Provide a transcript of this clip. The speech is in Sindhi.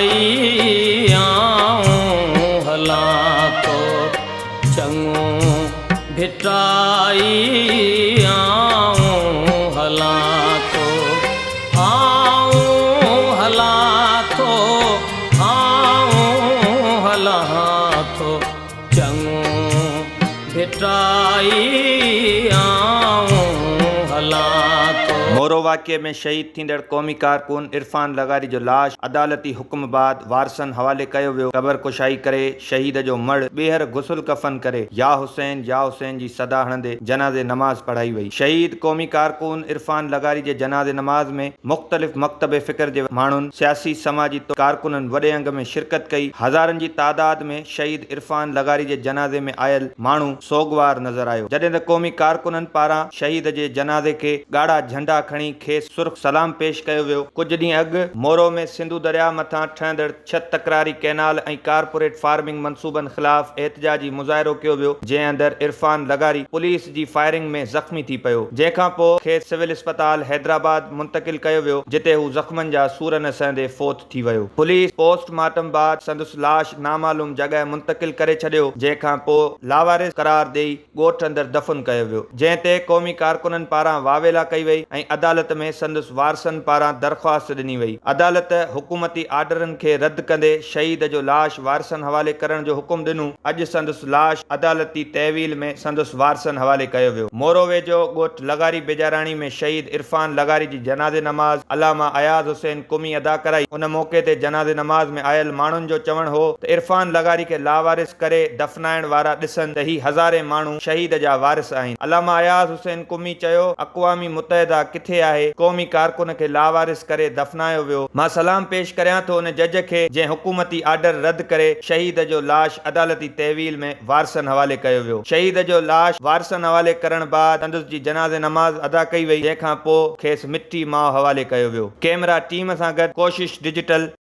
ڀٽائي آئون هلان ٿو چڱو ڀٽائي آئون هلان ٿو آئون هلان ٿو آئون هلان ٿو چڱو ڀٽائي آئون هلان ٿو. مورو واقعي ۾ شهيد ٿيندڙ قومي ڪارڪن عرفان لغاري جو لاش عدالتي حڪم بعد وارثن حوالي ڪيو ويو، قبر ڪشائي ڪري شهيد جو مڙهه ٻيهر غسل ڪفن ڪري يا حسين يا حسين جي صدا هڻندي جنازي نماز پڙهائي وئي. شهيد قومي ڪارڪن عرفان لغاري جي جنازي نماز ۾ مختلف مڪتب فڪر جي ماڻهن، سياسي سماجي ڪارڪنن وڏي انگ ۾ شرڪت ڪئي، هزارن جي تعداد ۾ شهيد عرفان لغاري جي جنازي ۾ آيل ماڻهو سوڳوار نظر آيو، جڏهن ته قومي ڪارڪنن پاران شهيد جي جنازي کي ڳاڙها جهنڊا کڻي کيس سرخ سلام پيش ڪيو ويو، ڪجهه ڏينهن اڳ مورو ۾ سنڌو درياء مٿان ٺهندڙ ڇهه تڪراري ڪئنال ۽ ڪارپوريٽ فارمنگ منصوبن خلاف احتجاجي مظاهرو ڪيو ويو، جنهن اندر عرفان لغاري پوليس جي فائرنگ ۾ زخمي ٿي پيو، جنهن کان پوء کيس سول اسپتال حيدرآباد منتقل ڪيو ويو، جتي هو زخمن جا سور نه سهندي فوت ٿي ويو. پوليس پوسٽ مارٽم بعد سندس لاش نامعلوم جڳهه منتقل ڪري ڇڏيو، جنهن کان پوء لاوارث قرار ڏئي ڳوٺ اندر دفن ڪيو ويو، جنهن تي قومي ڪارڪنن پاران واويلا ڪئي وئي ۽ عدالت ۾ سندس وارثن پاران درخواست ڏني وئي. عدالت حڪومتي آرڊرن کي رد ڪندي شهيد جو لاش وارثن حوالي ڪرڻ جو حڪم ڏنو، اڄ سندس لاش عدالتي تحويل ۾ سندس وارثن حوالي ڪيو ويو. مورو ويجهو ڳوٺ لغاري بيجاراڻي ۾ شهيد عرفان لغاري جي جنازي نماز علامه اياز حسين قمي ادا ڪرائي. ان موقعي تي جنازي نماز ۾ آيل ماڻهن جو چوڻ هو ته عرفان لغاري کي لاوارث ڪري دفنائڻ وارا ڏسن ته هي هزارين ماڻهو شهيد جا وارث آهن. علامه اياز حسين قمي چيو اقوامي متحده ڪٿي آهي؟ قومي ڪارڪن کي لاوارث ڪري دفنايو ويو. مان سلام پيش ڪريان ٿو ان جج کي جنهن حڪومتي آرڊر رد ڪري شهيد جو لاش عدالتي تحويل ۾ وارثن حوالي ڪيو ويو. شهيد جو لاش وارثن حوالي ڪرڻ بعد سندس جي جنازي نماز ادا ڪئي وئي جنهن کان پوء کيس مٽي ماء حوالي ڪيو ويو. ڪئميرا ٽيم سان گڏ ڪوشش ڊجيٽل.